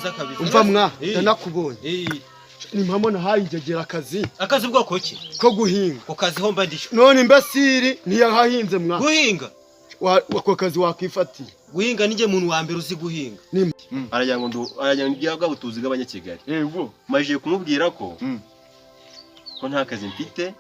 Kabisa. Umva mwa, Eh. ndanakubonye. Eh. Ni mpamo nahaye ingegera akazi. Akazi bwoko ki? Ko guhinga. Ku kazi ho mba ndisho. None imbasiri ntiyahahinze mwa. Guhinga. Ako kazi wakwifatiye. Guhinga ninjye muntu wa mbere uzi guhinga. Aragira ngo aragira ngo bwa butuzi bw'abanyakigali. Majije kumubwira ko ko nta kazi mfite.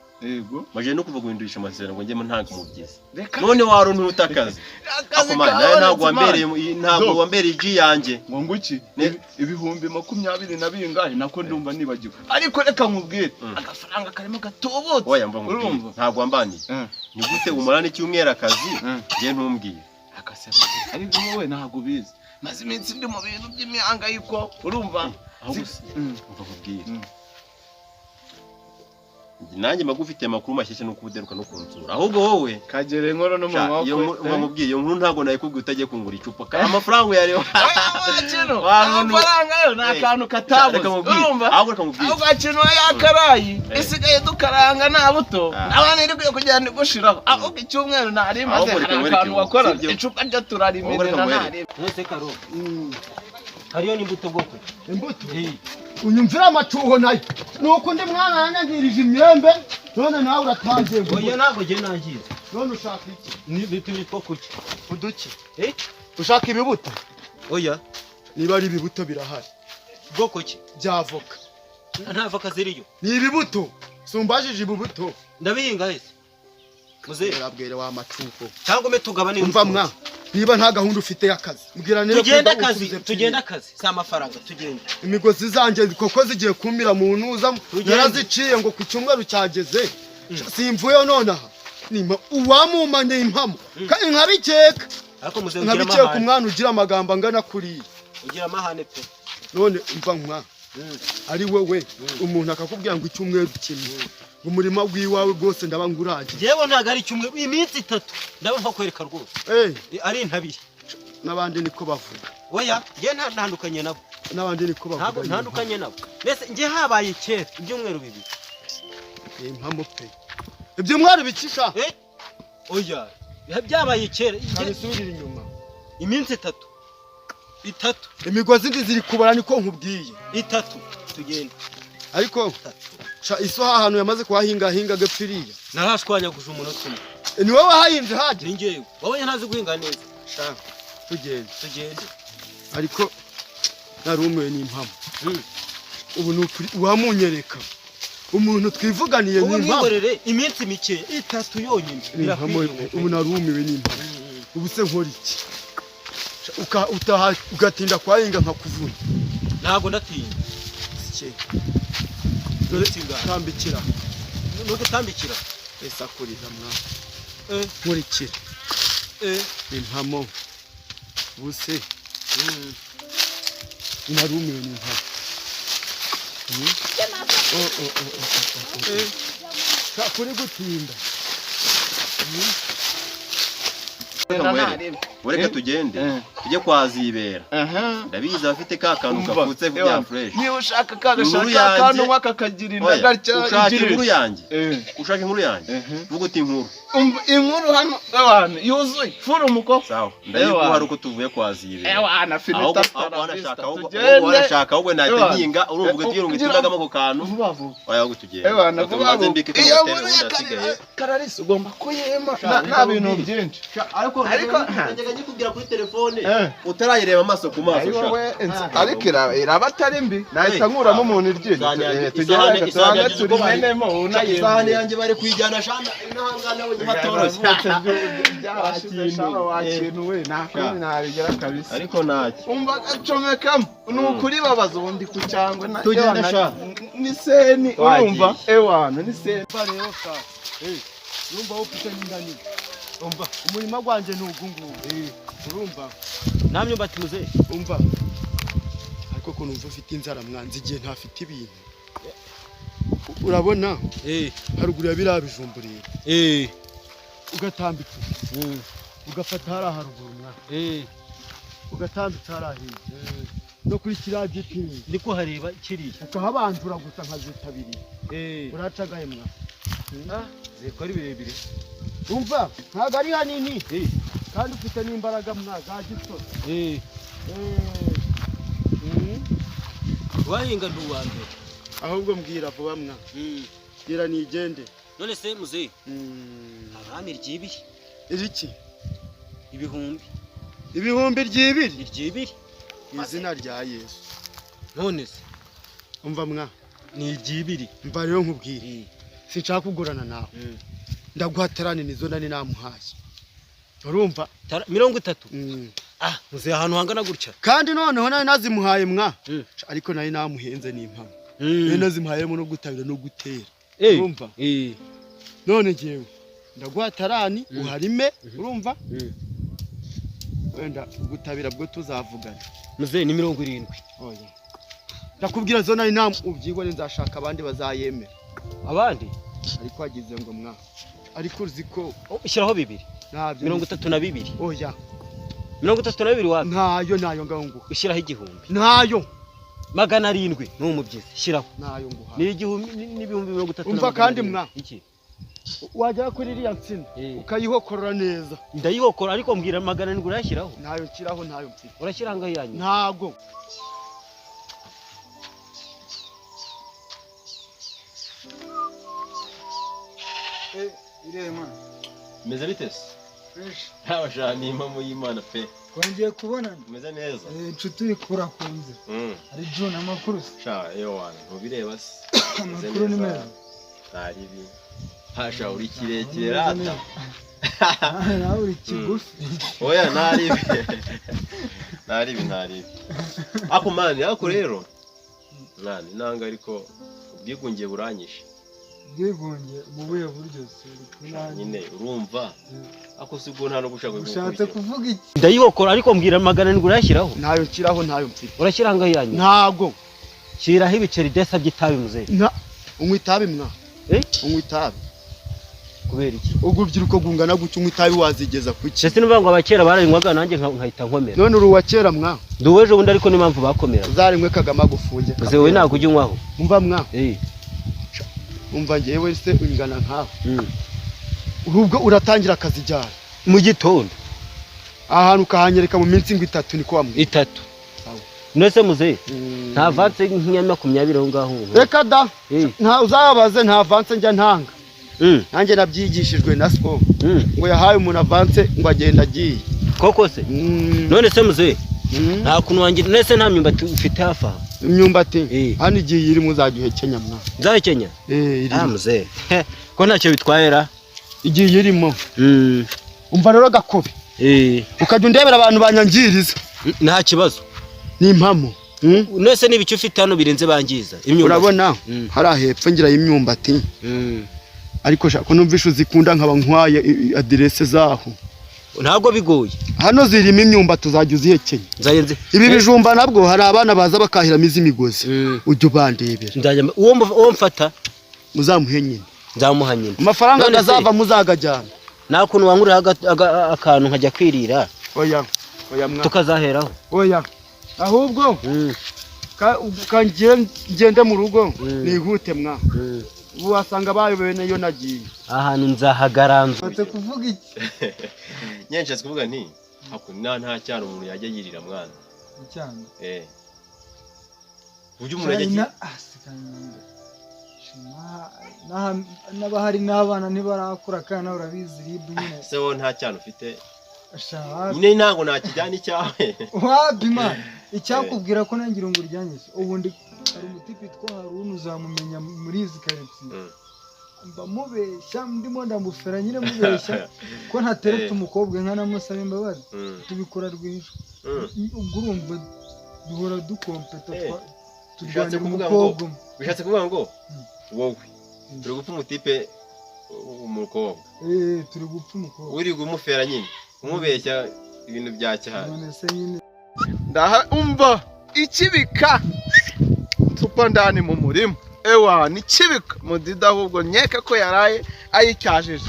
Majije no kuva guhindurisha amasezerano ngo njyemo nta kumubyizi. Reka. None waruntuta akazi. Akazi Ako man, nawe ntabwo kabonetse. Wambereye, ntabwo Do. wambereye igi yanjye. Ngo nguki? 20,000 na bingahe nako ndumva nibagiwe, ariko reka nkubwire, agafaranga karimo gatubutse. Oya, mva nkubwire. Urumva? Ntabwo wambaniye. Ni gute umarana icyumweru akazi njye ntumbwire? Akasema ariko wowe ntabwo ubizi, maze iminsi ndi mu bintu by'imihangayiko, urumva? Ahubwo se, mva nkubwire, nanjye mba ngufitiye amakuru mashyashya nuko uderuka no kunsura, ahubwo wowe kagere inkoro no mu Sha, maboko. iyo nkuru, mva nkubwire, iyo nkuru ntabwo nayikubwiye utagiye kungura icupa kandi amafaranga uyareba. Kino Wa muntu- amafaranga yo ni Eh, akantu reka katabuze. nkubwire. Urumva? Ahubwo reka nkubwire. Ahubwo kintu yakarayi Eh. isigaye dukaranga nta buto, Ah. abana iri kugenda igushiraho. Ahubwo icyumweru nari maze Ahubwo hari reka nkwereke akantu wowe, wakora sibyo? icupa ryo Ahubwo turarimenera reka nkwereke. ntari. Nose karo. Hariyo n'imbuto bwoko ki? Imbuto? Eh. Unyumvira amacuho nayo. Nuko undi mwana yanyangirije imyembe, none nawe uratangiye ngo Oya, ntabwo njye nangiza. None ushaka iki? Ni bitumye two kuki? Uduki? Eh? Ushaka ibibuto? Oya. Niba ari ibibuto birahari. Bwoko ki? Bya avoka. Nta voka ziriyo. Ni ibibuto. Sumbajije ibibuto. Ndabihinga hese. Muzehe. Urabwira wa macuho. Cyangwa ume tugabane. Umva mwa, niba nta gahunda ufite y'akazi, mbwira niba Tugende kwiga akazi, usubize. tugende akazi. Si amafaranga, tugende. Imigozi zanjye koko zigiye kumira mu ntuza. Tugende. Naraziciye ngo ku cyumweru cyageze simvuyeyo nonaha. Nima uwamumanye impamo kandi nkabikeka. Ariko muzehe ugira Nkabikeka amahane. umwana ugira amagambo angana kuriya. Ugira amahane pe. None umva mwa, ari wowe umuntu akakubwira ngo icyumweru kimwe umurima w'iwawe rwose ndaba nguragiye. Yewe, ntabwo ari icyumweru, iminsi 3 ndaba nkakwereka rwose. Eh. Ari intabire. N'abandi niko bavuga. Oya, njye ntandukanye nabo. N'abandi niko bavuga. Ntabwo ntandukanye nabo. Mbese njye habaye kera ibyumweru 2. Ni impamo pe, ibyumweru bikisha. Eh, oya, byabaye kera. Kabisubirira inyuma. Iminsi 3, 3. Imigozi ndi ziri kubara, niko nkubwiye. 3, tugende. Ariko 3. sha, iso ahantu yamaze kuhahingahinga gapfiriya. Narashwanyaguje umunota umwe. Ni wowe wahahinze hajya? Ni njyewe. Wabonye ntazi guhinga neza? Sha, tugende. Tugende. Ariko narumiwe n'impamo. Ubu ni ukuri uwamunyereka umuntu twivuganiye Wowe ni impamo. mwihorere iminsi mike, 3 yonyine. Ni impamo. Birakwiriye. Ubu narumiwe n'impamo. Ubu se nkora iki? Sha, utaha ugatinda kwahinga nkakuvuna. Ntabwo ndatinya. Sike. Dore. Iminsi ingahe? Tambikira. Ni ugutambikira. Esakuriza mwa. Eh. Nkurikira. Eh. Impamo, ubu se narumiwe n'impamo. Oh, oh, oh, oh, oh, oh. Sha, kuri gutinda. Reka nkwereke. Ureke tugende tujye kwa Zibera. Ndabizi abafite ka kantu Umva, kavutse bya ewa, fresh. Niba ushaka kagashaka Inkuru yanjye- akantu nk'aka kakagira inda Oya, gatya ushaka igira inkuru yanjye? Eh. Ushaka inkuru yanjye? Vuga uti inkuru. Umva, inkuru hano ewana yuzuye furu umukoko. Sawa, ndayiguha Ewa. ari uko tuvuye kwa Zibera. Ewana finita. Ahubwo ahubwo wanashaka, ahubwo wanashaka, ahubwo nahita Ewa. nkinga urumva ugira ngo itundagamo ako kantu. Vuba vuba. Oya, ahubwo tugende. Ewana Reka vuba mbanze vuba. mbike kano Iyo gatebe, nkuru ubundi ya ahasigaye. Kararisi ugomba kuyema nta bintu byinshi. Ariko Ariko najyaga nyikubwira kuri telefone Eh. utarayireba amaso ku maso. Ayo Sha. wowe, ariko iraba atari mbi, nahita Hey. nkuramo umuntu iryinyo. Isahani yanjye- Tugende isahani tubanze yanjye uko bari- turimenemo Isahani unayemye. yanjye bari kuyijyana shana inahangana we hatoroshye. Byarashize shaba wa kintu we, nta kundi nabigera kabisa. Ariko ntacyo. Umva agacomekamo ni ukuribabaza ubundi ku cyangwa na Tugende ewana, sha. ni seni. Wagiye. Urumva ewana ni seni. Umva rero sha, eh, urumva wowe ufite n'inda nini. Umva. Umurima gwanjye ni ugu ngugu, urumva? Nta myumbati muzehe. Umva, ariko ko numva ufite inzara mwanzi igihe ntafite ibintu, urabona? Eh. Haruguru ya biriya bijumbu rero, Eh. ugatambika, ugafata hariya haruguru mwa, Eh. ugatambika hariya hirya no kuri kiriya giti. Ndi kuhareba kiriya. Ukahabanzura gusa nkazitabiriye. Eh. Uracagaye mwa. Ziko ari birebire. Umva, ntabwo ari hanini. Eh. Kandi ufite n'imbaraga mwa za gisozi. Eh. Eh. Wahinga ndi uwa mbere. Ahubwo mbwira vuba mwa. Bwira nigende. None se muzehe, abami ryibiri. Iriki? Ibihumbi. Ibihumbi ryibiri? Iryibiri. Izina rya Yesu. None se umva mwa, ni iryibiri. Mva rero nkubwire. Sinshaka kugurana nawe. Ndaguha tarani nizo nani namuhaye. Urumva? 30. Ah, muzehe ahantu hangana gutya. Kandi noneho nari nazimuhaye mwa. Ariko nari namuhenze n'impamo. Nari nazimuhayemo no gutabira no gutera. Urumva? None ngewe ndaguha tarani uharime, urumva? Wenda gutabira bwo tuzavugana. Muzehe ni 70. Oya. Ndakubwira zo nari nam ubyigwa nzashaka abandi bazayemera. Abandi? Ariko wagize ngo mwa. Ariko uzi ko ushyiraho 2. Ntabyo 32. Oya. 32 wapi? Ntayo nayo ngaho nguha. Ushyiraho 1000. Ntayo. 700 n'umubyizi shyiraho. Ntayo nguha. Ni 1000 n'ibihumbi 30. Umva kandi mwa. Iki? Wagera kuri iriya nsina ukayihokorora neza. Ndayihokora ariko mbwira 700 urashyiraho. Ntayo nshyiraho ntayo mfite. Urashyira ngaho yanyu. Ntago. Irema. Meze bite se? Fresh. Ntabasha ni impamo y'Imana pe. Twongeye kubonana. Meze neza. Inshuti ikurakunze. Ari June amakuru se. Sha ewana ntubireba se. Amakuru ni meza. Ntari bi. Hasha uri kirekire rata. Nawe uri kigufi. Oya ntari bi. Ntari bi ntari bi. Ako mani ako rero. Nani nanga ariko ubwigungiye buranyishe. Bwigunge mu buhe buryo se? Nyine urumva ako sibwo nta no gushaka ushatse kuvuga iki? Ndayihokora ariko mbwira 700 urashyiraho. Ntayo nshyiraho ntayo mfite. Urashyira ngaho yanyu. Ntago. Shyiraho ibiceri desa by'itabi muzehe. Unywa itabi mwa. Unywa itabi. Kubera iki? Urubyiruko rungana gutya unywa itabi wazigeza kuki? Ese niba ngo abakera barayinywaga nanjye nkahita nkomera. None uri uwa kera mwa. Ndi uw'ejo bundi ariko niyo mpamvu bakomera. Uzarimwe Kagame agufunge. Muzehe wowe ntabwo ujya unywaho. Umva mwa. Umva ngewe se ungana nkawe. Urubwo uratangira akazijyana mu gitondo. Ahantu ukahanyereka mu minsi ngo 3 niko wambwiye. 3. None muzehe nta avance nk'iya 20 aho ngaho. Reka da. Nta uzabaze nta avance njya ntanga. Nanjye nabyigishijwe na Sco. Ngo yahaye umuntu avance ngo agenda agiye. Koko se? None se muzehe nta kuntu wangira none se nta myumbati ufite hafi aha? Imyumbati hano igiye iri muzajya uhekenya mwa. Nzahekenya? Irimo. Ah muzehe. Ko ntacyo bitwaye ra? Igiye irimo. Umva rero gakobe. Ukajya undebera abantu banyangiriza. Nta kibazo. Ni impamo. None se n'ibiki ufite hano birenze bangiza? Imyumbati. Urabona hari hepfo ngira y'imyumbati. Ariko shaka numvisha uzikunda nkaba nkwaye aderese zaho. Ntabwo bigoye. Hano zirimo imyumbati uzajya uzihekenya. Nzayenze. Ibi bijumba nabwo hari abana baza bakahiramo izimigozi. Ujye ubandebera. Nzajya uwo mfata muzamuhe nyine. Nzamuha nyine. Amafaranga azava muzagajyana. Nta kuntu wankurira akantu nkajya kwirira. Oya. Oya mwa. Tukazaheraho. Oya. Ahubwo ngende mu rugo nihute mwa. Ubu wasanga bayobewe nayo nagiye. Ahantu nzahagaranzwe. Ushatse kuvuga iki? Nyine nshatse kuvuga nti hako nta cyana umuntu yajya yirira mwana. Icyana. Uburyo umuntu yajya n'abahari n'abana ntibarakura kandi nawe urabizi ribu nyine. Se wowe nta cyana ufite? Nyine ntabwo nakijyana icyawe. Wapi man? Icyakubwira ko nangira ngo uryanyise. Ubundi hari umutipe witwa Haruna uzamumenya muri izi karitsiye. Mba mubeshya ndimo ndamufera nyine mubeshya ko ntateretse umukobwa nkanamusaba imbabazi. Tubikora rwihishwa. Ubwo urumva duhora dukompeta turwanira umukobwa. Bishatse kuvuga ngo wowe turi gupfa umutipe umukobwa. Turi gupfa umukobwa. Uri kumufera nyine umubeshya ibintu bya cyane. None se nyine ndaha umva ikibika tupa ndani mu murima. Ewa ni kibika mudida ahubwo nkeka ko yaraye ayicyajije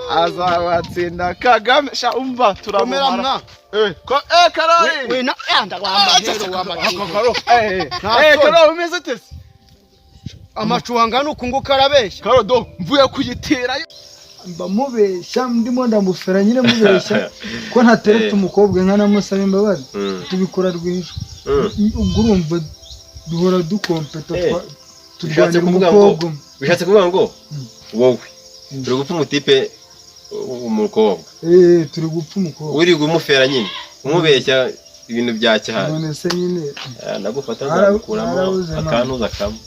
azabatsinda Kagame sha umva turamumara. Ko Karori we na ndagwamba hero wamba. Karori umeze ute se? Amacuhanga nukunguka arabeshya. Karo do mvuye kuyitera. Mba mubeshya ndimo ndamufera nyine mubeshya ko ntateretse umukobwa nkanamusaba imbabazi. Tubikora rwihishwa. Ubwo urumva Duhora dukompeta, Bishatse turwanira kuvuga ngo umukobwa umwe. Bishatse kuvuga ngo wowe Mm. turi gupfa umutipe, umukobwa. Eh, turi gupfa umukobwa. Wirirwa umufera nyine, umubeshya ibintu bya cyane. None se nyine Ndagufata nzagukuramo Narabuze, man. akantuza kamwe.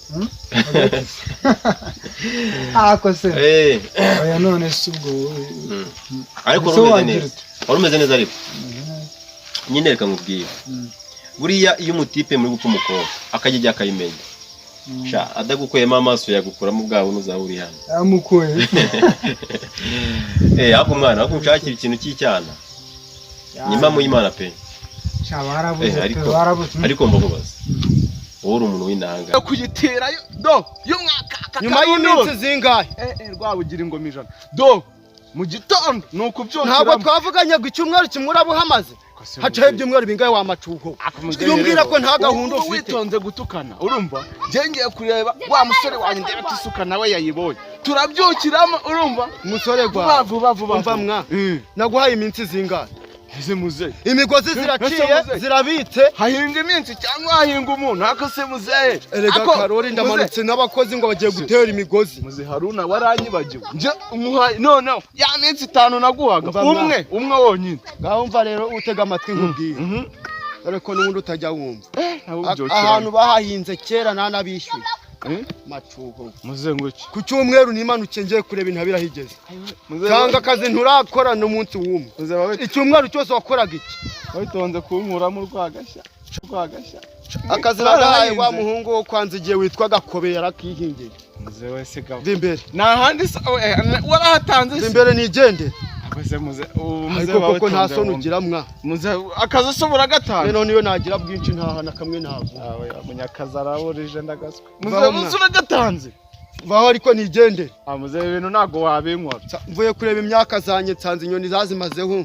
Ako se? Eh, Oya, none se ubwo wowe Ariko ese wari umeze wagira neza. ute? Wari umeze neza, ariko nyine reka nkubwire, buriya iyo umutipe muri gupfa umukobwa akajya ijya akayimenya, sha, adagukuyemo amaso yagukuramo bwa bundi uzaba uri hano. Amukuye. Eh, ahubwo umwana, ahubwo unshakira ikintu cy'icyana, ni impamo y'Imana pe. Sha, barabuze Eh, pe, ariko barabuze. Ariko mbakubaza, wowe uri umuntu w'inanga. Kuyiterayo do y'umwaka. Nyuma y'iminsi zingahe? Rwabugira ingoma 100 do mu gitondo ni ukubyukiramo. Ntabwo twavuganye ngo icyumweru kimwe uraba uhamaze? Hacaho ibyumweru bingahe wa macuho? Iyo umbwira ko nta gahunda Ubu ufite. Witonze gutukana, urumva? Njye ngiye kureba wa musore wanjye, ndebe ko isuka nawe yayibonye. Turabyukiramo, urumva? Umusore Vuba gwawe. vuba vuba. Umva mwa, naguhaye iminsi zingahe? Ese muzehe. Imigozi ziraciye, Ese muzehe. zirabitse. Hahinga iminsi cyangwa hahinga umuntu? Ako se muzehe? Erega Ako, Karori, ndamanutse n'abakozi ngo bagiye gutera imigozi. Muzehe Haruna, waranyibagiwe. Nje umuhaye noneho ya minsi 5 naguhaga. Umva mwa. Umwe umwe wonyine. Ngaho mva rero, utega amatwi nkubwire, dore ko n'ubundi utajya wumva. Ahantu Ahantu bahahinze kera nta n'abishyuye. Macuho. Muzehe, ngo iki? Ku cyumweru nimanukiye ngiye kureba intabire aho igeze, Muzehe. cyangwa akazi nturakora n'umunsi w'umwe. Muzehe wawe. Icyumweru cyose wakoraga iki? Witonze kunkuramo urwagashya, urwagashya. Akazi nagahaye wa muhungu wo kwanza igihe witwa Gakobe, yarakihingiye. Muzehe wese gabo. Va imbere. Nta handi se warahatanze Va se? imbere nigendere. Muzehe, muzehe, ubu muzehe Ariko wawe koko nta tonze soni wumve. ugira mwa. Muzehe, akazi se uragatanga? Rero niyo nagira bwinshi ntahana kamwe ntabwo. Awe munyakazi araburije, ndagaswe. Vaho Muzehe, mwa. uzi uragatanze. Vaho ariko nigendere. Ah, muzehe, ibintu ntabwo wabinkora. Mvuye kureba imyaka zanjye, nsanze inyoni zazimazeho.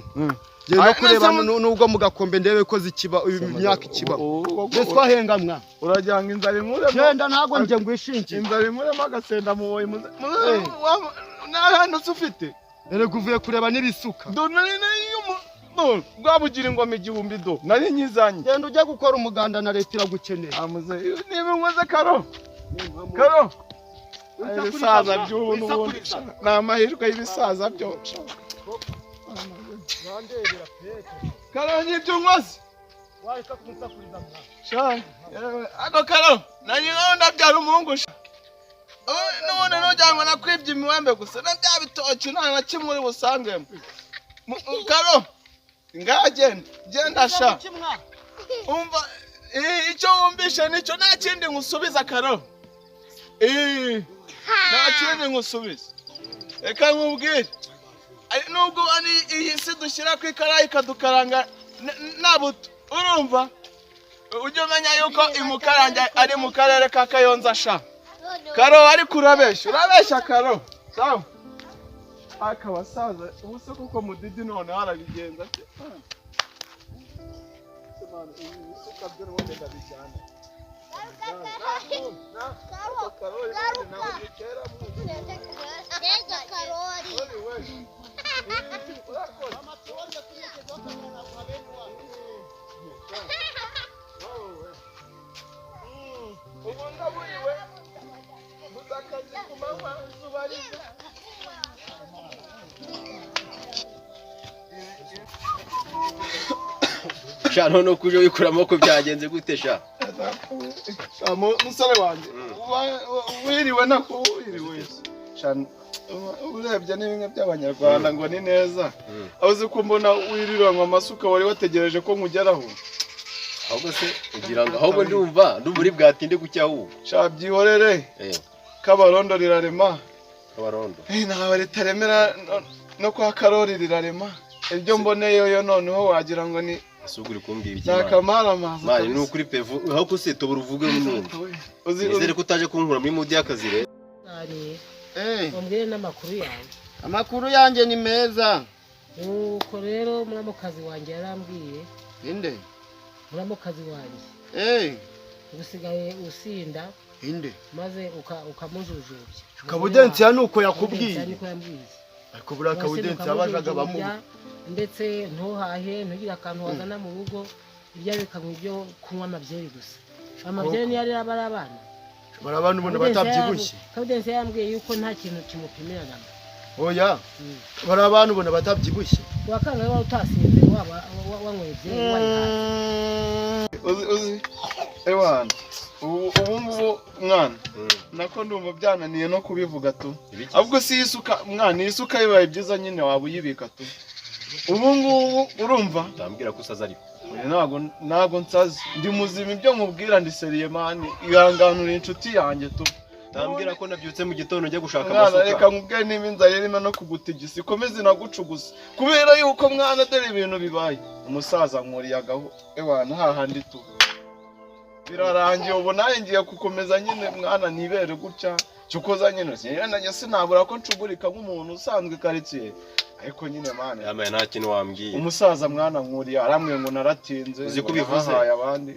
Genda Ah, kureba nese nubwo mu gakombe ndebe ko zikiba, imyaka ikiba. Mbese twahenga mwa. Uragira ngo inzara inkuremo? Genda, ntabwo njye ngwishingiye. Inzara inkuremo agasenda muboyi, muzehe. Muzehe, Eh. Nta hantu se ufite? Erega uvuye kureba n'ibisuka. Do nari nari rwabugira ingoma 1000 do nari nyizanye. Genda ujya gukora umuganda na leta iragukeneye. Ah, muzehe, niba unkoze karo karo. Ibisaza by'ubu n'ubundi ni amahirwe y'ibisaza byo. Karo, n'ibyo unkoze. Sha, yewe, ako karo nari nkaho ndabyara umuhungu sha. N'ubundi nugira ngo nakwibye imiwembe gusa na bya bitoki nta na kimwe uri busangemo. Karo, ngaha genda genda sha. Umva, icyo wumvishe nicyo, nta kindi nkusubiza karo. Nta kindi nkusubiza. Reka nkubwire. Nubwo ari iyi si dushyira ku ikarayi ikadukaranga nta buto, urumva? Ujye umenya yuko imukarange ari mu karere ka Kayonza sha. Karo, ariko urabeshya, urabeshya karo. Sawa. Akabasaza ubu se kuko mudidi noneho arabigenza ate? Imana, ibi bisuka byo n'ubundi ndabijyana. Karori n'ubundi nawe ni kera mu- Karori. Karori we. Urakoze. Ubu ndaburiwe. Mbuze akazi ku manywa, izuba riva. Sha, none kuje wikura amaboko byagenze gute sha? Sha, musore wanjye, wiriwe nako wiriwe. Sha, urebye ni bimwe by'abanyarwanda ngo ni neza. Aho uzi ko mbona wiriranwa amasuka, wari wategereje ko nkugeraho? Ahubwo se ugira ngo ahubwo ndumva uri bwatinde gucya ahubwo. Sha, byihorere. Eh. Kabarondo rirarema. Kabarondo. Eh, ntawe ritaremera no kwa Karori rirarema. Ibyo mboneyeyo noneho wagira ngo ni Ese ubwo uri kumbwira iki ni mani? akamaramaza. Mani, ni ukuri pe, aho kusitobora uvuge n'undi. Uzi Nizere ko utaje kunkura muri mudi y'akazi rero. Ari, Eh, umbwire n'amakuru yawe. Amakuru yanjye ni meza. Nuko rero muramukazi wanjye yarambwiye. Inde? Muramukazi wanjye. Eh, Usigaye usinda inde? maze ukamujujubya. Kabudensiya nuko Kabudensiya yakubwiye. niko yambwiye. Ariko buriya Kabudensiya yabajaga bamuha. Ndetse ntuhahe, ntugire akantu wazana mu rugo, ibyo bikanywa ibyo kunywa amabyeri gusa. Amabyere niyo arera bari abana. Bari abana ubona batabyibushye. Kabudensi yambwiye yuko nta kintu kimupimira namba. Oya, bari abana ubona batabyibushye. Wakanga waba utasinze waba wanyweye byeri wayihaze. Uzi ewana ubu ngubu mwana nako ndumva byananiye no kubivuga tu. Ahubwo si isuka mwana, isuka bibaye byiza nyine waba uyibika tu. Ubu ngubu urumva utambwira ko usaza ariko. Ntago nsaze, ndi muzima, ibyo nkubwira ndi seriye mani, ihanganura inshuti yanjye tu. Utambwira ko nabyutse mu gitondo njya gushaka mwana, amasuka. Reka nkubwire niba inzara irimo no kugutigisa ikomeze inagucugusa, kubera yuko mwana dore ibintu bibaye. Umusaza nkuriye agaho ewana hahandi tu. Birarangiye ubu nawe ngiye gukomeza nyine mwana nibere gutya, cyokoza nyine nanjye sinabura ko ncugurika nk'umuntu usanzwe karitsiye, ariko nyine mwana yamaye nta kintu wambwiye. Umusaza mwana nkuriye arambwiye ngo naratinze. Uzi ko ubivuze? Abandi.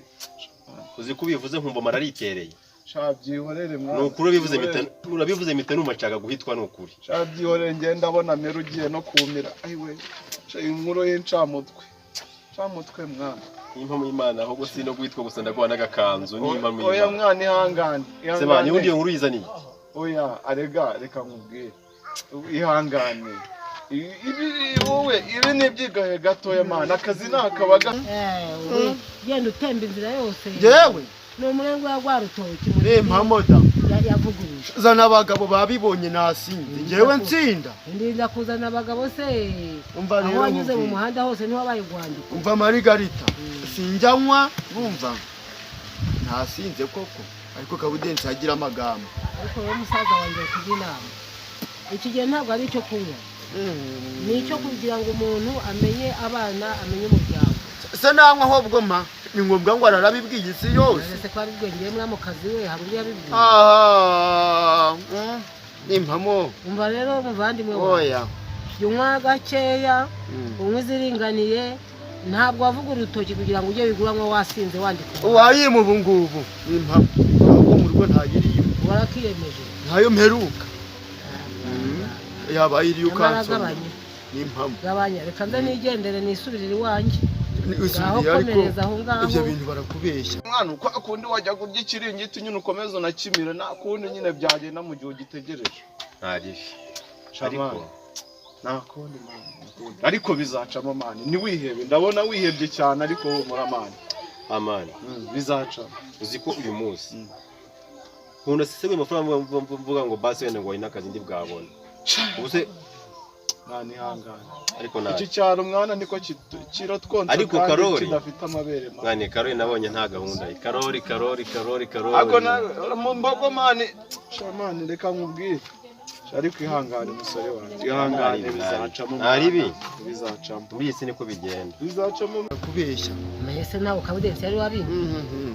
Uzi ko ubivuze nkumva mararitereye. Sha byihorere mwana. Nukuri ubivuze mpita urabivuze mpita numva nshaka guhitwa nukuri. Sha byihorere ngenda ndabona mera ugiye no kumira. Ayiwe sha inkuru y'incamutwe. Ncamutwe mwana. Impamo y'Imana ahubwo si no guhitwa gusa ndaguha n'agakanzu n'impa mu Oya Imana. mwana ihangane. Seba ni undi nkuru yizaniye. Oya arega reka nkubwire. Ihangane. Ibi wowe ibi ni ibyigahe gatoya mwana akazi nakabaga. Genda utemba inzira yose. Jewe ni umurenge wa rutoki impamo da yavuguruje. Zana abagabo babibonye nasinze jewe nsinda. Ndinda kuzana abagabo se. Umva aho rero wanyuze mu muhanda hose ntiwabaye urwandiko. Umva Marigarita sinjanywa numva nasinze koko, ariko Kabudensi agira amagambo. Ariko rero musaza wanjye kugira inama, iki gihe ntabwo ari icyo kunywa, ni icyo kugira ngo umuntu amenye abana, amenye umuryango. Se nanywa ahubwo ma ni ngombwa ngo ararabibwiye isi yose. Ese ko aribwo ngiye mwamukazi we hari undi yabibwiye? Nimpamo. Umva rero muvandimwe wawe. Oya. Unywa gakeya, unywa iziringaniye, ntabwo wavuga urutoki kugira ngo ujye wiguramo wasinze wandika. Uwayima ubu ngubu nimpamo. Ahubwo mu rugo ntayiriyo. Warakiyemeje. Ntayo mperuka. Yaba ayiriyo ukansoma. Nimpamo. Gabanya, reka nze nigendere nisubirire iwanjye. Usubiriye ariko ibyo bintu barakubeshya. Mwana uko akundi wajya kurya ikiringiti nyine ukomeza unakimira, nta kundi nyine byagenda mu gihe ugitegereje. Ntaribi. Ariko nta kundi mwana, ariko bizacamo mani, ntiwihebe, ndabona wihebye cyane ariko humura mani. Amani. Bizacamo. Uzi ko uyu munsi nkunda sisegwe amafaranga mvuga ngo basi wenda ngo n'akazi ndi bwabona. Ubuse mwana ihangane. Ariko naje. Iki cyaro mwana niko kiratwonsa ariko Karori kidafite amabere mwana. Mwana Karori nabonye nta gahunda. Karori Karori Karori Karori. Ako na mu mbogo mani. Shamani reka nkubwire. Ariko ihangane musore wanjye. Ihangane bizacamo. Aribi bizacamo. Muri iyi niko bigenda. Bizacamo kubeshya. Mbese nawe Kabudensi yari wabinye.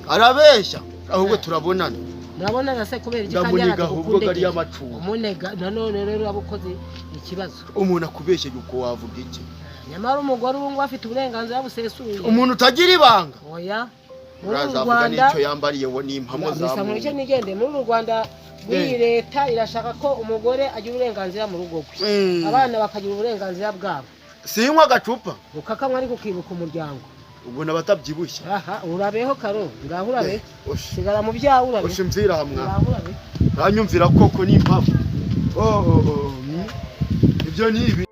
Arabeshya ahubwo turabonana. Murabonana se kubera iki kandi ahubwo gari y'amacumbi. Umunega nanone rero abukoze ikibazo. Umuntu akubeshye yuko wavuga iki? Nyamara umugore ubu ngo afite uburenganzira busesuye. Umuntu utagira ibanga. Oya. Muri Rwanda nicyo yambariye wo ni impamo za mu. Bisa nigende muri Rwanda bw'iyi leta irashaka ko umugore agira uburenganzira mu rugo rwe. Abana bakagira uburenganzira bwabo. Sinywa agacupa. Ukakanywa ariko ukibuka umuryango. Ubona batabyibushye. Aha urabeho Karo, ngaho urabe. Sigara mu byawe urabe. Ushimvira hamwe. Uranyumvira koko ni impamo. Oh. Ibyo ni ibi.